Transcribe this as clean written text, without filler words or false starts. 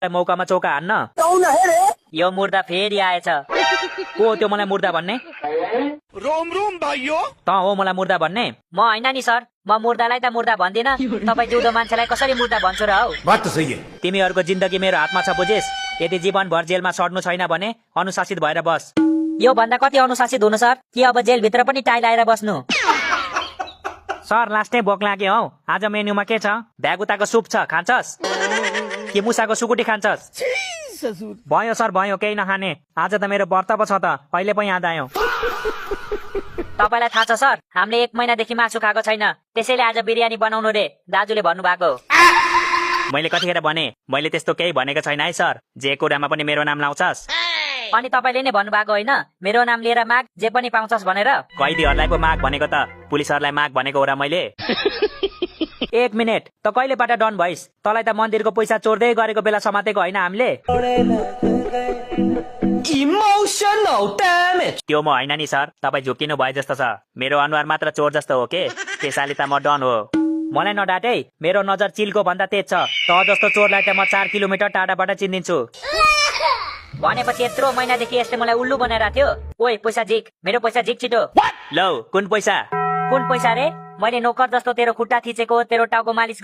मौकामा चौका हान्न। यो मुर्दा फेरि आएछ। को हो त्यो मलाई मुर्दा भन्ने? रोम रोम भाइयो। त हो मलाई मुर्दा भन्ने? म होइन नि सर, म मुर्दालाई त मुर्दा भन्दिन। तपाईँ जिउँदो मान्छेलाई कसरी मुर्दा भन्छु र हौ? बात त सही है। तिमीहरूको जिन्दगी मेरो हातमा छ बुझेस। यदि जीवनभर जेलमा सड्नु छैन भने अनुशासित भएर बस। यो भन्दा कति अनुशासित हुनु सर? कि अब जेलभित्र पनि टाइल आएर बस्नु? सर लास्टै भोक लाग्यो हौ। आज मेन्युमा के छ? भ्यागुताको सुप छ, खान्छस्? कि मुसाको सुकुटी खान्छस्? भयो सर भयो, केही नखाने। आज त मेरो व्रत पो छ त, अहिले पो याद आयो। तपाईँलाई थाहा छ सर, हामीले 1 महिनादेखि मासु खाएको छैन। त्यसैले आज बिरयानी बनाउनु रे दाजुले भन्नुभएको। मैले कतिखेर भने? मैले त्यस्तो केही भनेको छैन है सर। जे कुरामा पनि मेरो नाम लाउँछस्। अनि तपाईँले नै भन्नुभएको होइन, मेरो नाम लिएर माग जे पनि पाउँछस् भनेर? कैदीहरूलाई पो माग भनेको त, पुलिसहरूलाई माग भनेको हो र मैले? 1 मिनेट, त कहिलेबाट डन भइस? तँलाई त मन्दिरको पैसा चोर्दै गरेको बेला समातेको होइन हामीले? त्यो म होइन नि सर, तपाईँ झुक्किनु भए जस्तो छ। मेरो अनुहार मात्र चोर जस्तो हो के? त्यसैले त म डन हो। मलाई नडाटे, मेरो नजर चिलको भन्दा तेज छ। त जस्तो चोरलाई त म 4 किलोमिटर टाढाबाट चिन्दिन्छु। भनेपछि यत्रो महिनादेखि यसले मलाई उल्लु बनाइरहेको थियो। ओइ पैसा झिक, मेरो पैसा झिक छिटो। लौ कुन पैसा? कुन पैसा रे? मैले नोकर जस्तो तेरो खुट्टा थिचेको, तेरो टाउको मालिस